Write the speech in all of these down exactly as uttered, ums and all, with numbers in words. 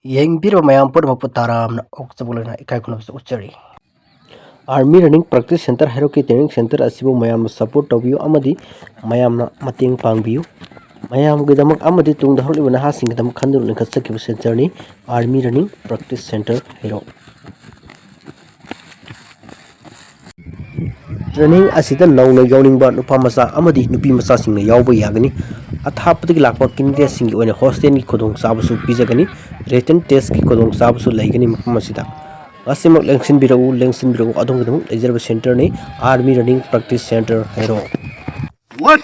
ꯌꯦꯡꯕꯤꯔꯤꯕ ꯃꯌꯥꯝ ꯄꯨꯝꯅꯃꯛꯄꯨ ꯇꯔꯥꯝꯅ ꯑꯣꯛꯆꯕ ꯂꯣꯏꯅ ꯏꯀꯥꯏ ꯈꯨꯝꯅꯕꯁꯨ ꯎꯠꯆꯔꯤ꯫ Army Running Practice Center ꯍꯩꯔꯣꯛꯀꯤ training center ꯑꯁꯤꯕꯨ ꯃꯌꯥꯝꯅ support ꯇꯧꯕꯤꯌꯨ ꯑꯃꯗꯤ ꯃꯌꯥꯝꯅ ꯃꯇꯦꯡ ꯄꯥꯡꯕꯤꯌꯨ꯫ ꯃꯌꯥꯝꯒꯤꯗꯃꯛ ꯑꯃꯗꯤ ꯇꯨꯡꯗ ꯍꯧꯔꯛꯂꯤꯕ ꯅꯍꯥꯁꯤꯡꯒꯤꯗꯃꯛ ꯈꯟꯗꯨꯅ ꯂꯤꯡꯈꯠꯆꯈꯤꯕ centreꯅꯤ Army Running Practice Center ꯍꯩꯔꯣꯛ꯫ Training ꯑꯁꯤꯗ ꯅꯧꯅ ꯌꯥꯎꯅꯤꯡꯕ ꯅꯨꯄꯥ ꯃꯆꯥ ꯑꯃꯗꯤ ꯅꯨꯄꯤ ꯃꯆꯥꯁꯤꯡꯅ ꯌꯥꯎꯕ ꯌꯥꯒꯅꯤ꯫ ꯑꯊꯥꯞꯄꯗꯒꯤ ꯂꯥꯛꯄ candidateꯁꯤꯡꯒꯤ ꯑꯣꯏꯅ hostelꯒꯤ ꯈꯨꯗꯣꯡꯆꯥꯕꯁꯨ ꯄꯤꯖꯒꯅꯤ꯫ Written testꯀꯤ ꯈꯨꯗꯣꯡꯆꯥꯕꯁꯨ ꯂꯩꯒꯅꯤ ꯃꯐꯝ ꯑꯁꯤꯗ꯫ ꯉꯁꯤꯃꯛ ꯂꯦꯡꯁꯤꯟꯕꯤꯔꯛꯎ, ꯂꯦꯡꯁꯤꯟꯕꯤꯔꯛꯎ, ꯑꯗꯣꯝꯒꯤꯗꯃꯛ ꯂꯩꯖꯔꯕ centreꯅꯤ Army Running Practice Center ꯍꯩꯔꯣꯛ꯫ One,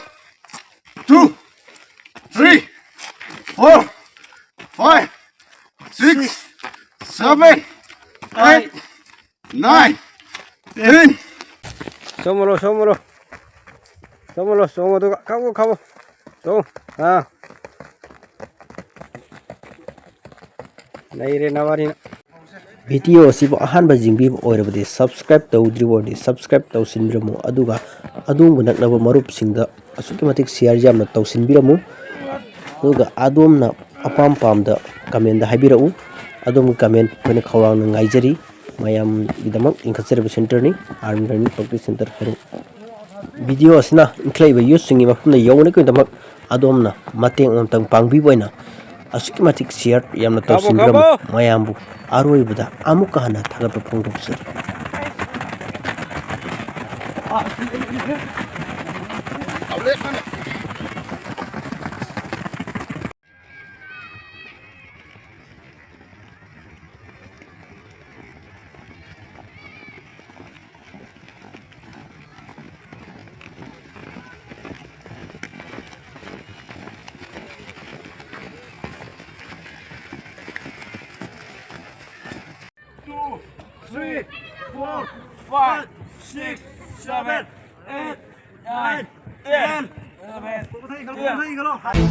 two, three, four, five, six, seven, eight, nine, ten. ꯆꯣꯡꯉꯨꯔꯣ, ꯆꯣꯡꯉꯨꯔꯣ꯫ ꯆꯣꯡꯉꯨꯔꯣ, ꯆꯣꯡꯉꯣ, ꯑꯗꯨꯒ ꯈꯥꯝꯃꯣ, ꯈꯥꯝꯃꯣ꯫ ꯆꯣꯡꯉꯨ꯫ ꯑꯥ꯫ ꯅꯩꯔꯦ ꯅꯕꯥꯅꯤꯅ꯫ Video ꯑꯁꯤꯕꯨ ꯑꯍꯥꯟꯕ ꯌꯦꯡꯕꯤꯕ ꯑꯣꯏꯔꯕꯗꯤ, subscribe ꯇꯧꯗ꯭ꯔꯤꯕ ꯑꯣꯏꯔꯗꯤ subscribe ꯇꯧꯁꯤꯟꯕꯤꯔꯝꯃꯨ, ꯑꯗꯨꯒ ꯑꯗꯣꯝꯒ ꯅꯛꯅꯕ ꯃꯔꯨꯞꯁꯤꯡꯗ ꯑꯁꯨꯛꯀꯤ ꯃꯇꯤꯛ share ꯌꯥꯝꯅ ꯇꯧꯁꯤꯟꯕꯤꯔꯝꯃꯨ꯫ ꯑꯗꯨꯒ ꯑꯗꯣꯝꯅ ꯑꯄꯥꯝ ꯄꯥꯝꯗ commentꯗ ꯍꯥꯏꯕꯤꯔꯛꯎ꯫ ꯑꯗꯣꯝꯒꯤ comment ꯑꯩꯈꯣꯏꯅ ꯈꯧꯔꯥꯡꯅ ꯉꯥꯏꯖꯔꯤ꯫ ꯃꯌꯥꯝꯒꯤꯗꯃꯛ ꯂꯤꯡꯈꯠꯆꯔꯤꯕ centreꯅꯤ Army Running Practice Center ꯍꯩꯔꯣꯛ꯫ Video ꯑꯁꯤꯅ ꯏꯟꯈꯠꯂꯛꯏꯕ youthꯁꯤꯡꯒꯤ ꯃꯐꯝꯗ ꯌꯧꯅꯕꯒꯤꯗꯃꯛ ꯑꯗꯣꯝꯅ ꯃꯇꯦꯡ ꯑꯃꯇꯪ ꯄꯥꯡꯕꯤꯕ ꯑꯣꯏꯅ ꯑꯁꯨꯛꯀꯤ ꯃꯇꯤꯛ share ꯌꯥꯝꯅ ꯈꯥꯝꯃꯣ, ꯇꯧꯁꯤꯟꯕꯤꯔꯝꯃꯨ꯫ ꯈꯥꯝꯃꯣ꯫ ꯃꯌꯥꯝꯕꯨ ꯑꯔꯣꯏꯕꯗ ꯑꯃꯨꯛꯀ ꯍꯟꯅ ꯊꯥꯒꯠꯄ ꯐꯣꯡꯗꯣꯛꯆꯔꯤ꯫ Two, three, four, five, six, seven, eight, nine, ten, eleven, twelve.